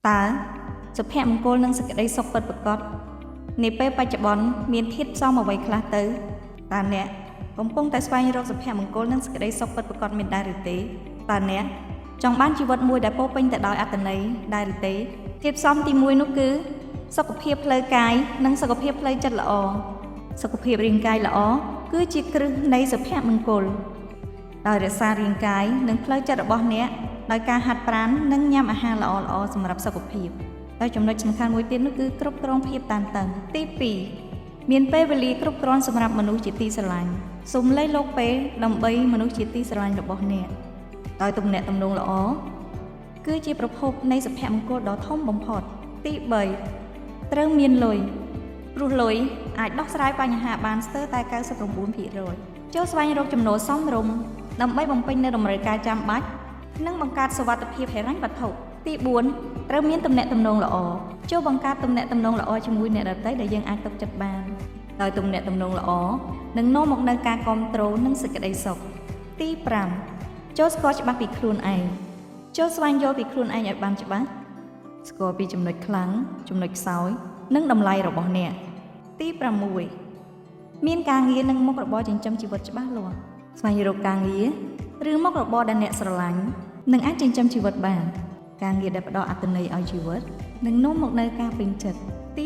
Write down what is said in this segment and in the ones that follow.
តើសុភមង្គលនិងសេចក្តីសុខពិតប្រាកដនាពេលបច្ចុប្បន្នមានធាតុផ្សំអ្វីខ្លះទៅតើអ្នកកំពុងតែស្វែងរកសុភមង្គលនិងសេចក្តីសុខពិតប្រាកដមានដែរឬទេតើអ្នកចង់បានជីវិតមួយដែលពោរពេញទៅដោយអត្ថន័យដែរឬទេធាតុផ្សំទី1នោះគឺសុខភាពផ្លូវកាយនិងសុខភាពផ្លូវចិត្តល្អសុខភាពរាងកាយល្អគឺជាគ្រឹះនៃសុភមង្គល ដោយរក្សារាងកាយនិងផ្លូវចិត្តរបស់អ្នកដោយការហាត់ប្រាណនិងញ៉ាំអាហារល្អៗសម្រាប់សុខភាពដោយចំណុចសំខាន់មួយទៀតនោះគឺគ្រប់គ្រងភាពតានតឹងទី2មានពេលវេលាគ្រប់គ្រាន់សម្រាប់មនុស្សជាទីស្រឡាញ់សូមលៃលោកពេលដើម្បីមនុស្សជាទីស្រឡាញ់របស់អ្នកដោយទំនាក់ទំនងល្អគឺជាប្រភពនៃសុភមង្គលដ៏ធំបំផុតទី3ត្រូវមានលុយព្រោះលុយអាចដោះស្រាយបញ្ហាបានស្ទើរតែ99%ចូលស្វែងរកចំណូលសមរម្យដើម្បីបំពេញនូវតម្រូវការចាំបាច់និងបង្កើតសុវត្ថិភាពហិរញ្ញវត្ថុទី4ត្រូវមានទំនាក់ទំនងល្អចូលបង្កើតទំនាក់ទំនងល្អជាមួយអ្នកដទៃដែលយើងអាចទុកចិត្តបានដោយទំនាក់ទំនងល្អនឹងនាំមកនូវការគាំទ្រនិងសេចក្តីសុខទី5ចូលស្គាល់ច្បាស់ពីខ្លួនឯងចូលស្វែងយល់ពីខ្លួនឯងឲ្យបានច្បាស់ស្គាល់ពីចំណុចខ្លាំងចំណុចខ្សោយនិងតម្លៃរបស់អ្នកទី6មានការងារនិងមុខរបរចិញ្ចឹមជីវិតច្បាស់លាស់ស្វែងរកការងារឬមុខរបរដែលអ្នកស្រឡាញ់និងអាចចិញ្ចឹមជីវិតបានការងារដែលផ្ដល់អត្ថន័យឲ្យជីវិតនិងនាំមកនូវការពេញចិត្តទី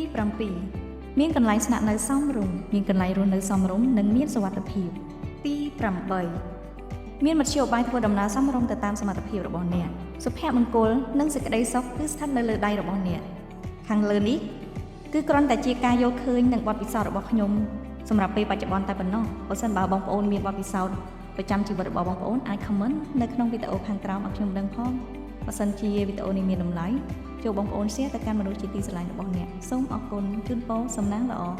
7មានកន្លែងស្នាក់នៅសមរម្យមានកន្លែងរស់នៅសមរម្យនិងមានសុវត្ថិភាពទី8មានមធ្យោបាយធ្វើដំណើរសមរម្យទៅតាមសមត្ថភាពរបស់អ្នកសុភមង្គលនិងសេចក្តីសុខគឺស្ថិតនៅលើដៃរបស់អ្នកខាងលើនេះគឺគ្រាន់តែជាការយល់ឃើញនិងបទពិសោធន៍របស់ខ្ញុំសម្រាប់ពេលបច្ចុប្បន្នតែប៉ុណ្ណោះបើសិនបើបងប្អូនមានបទពិសោធន៍ប្រចាំជីវិតរបស់បងប្អូនអាច comment នៅក្នុងវីដេអូខាងក្រោមឲ្យខ្ញុំដឹងផងបើសិនជាវីដេអូនេះមានតម្លៃចូលបងប្អូន share ទៅកាន់មនុស្សជាទីស្រឡាញ់របស់អ្នកសូមអរគុណជូនពរសំណាងល្អ។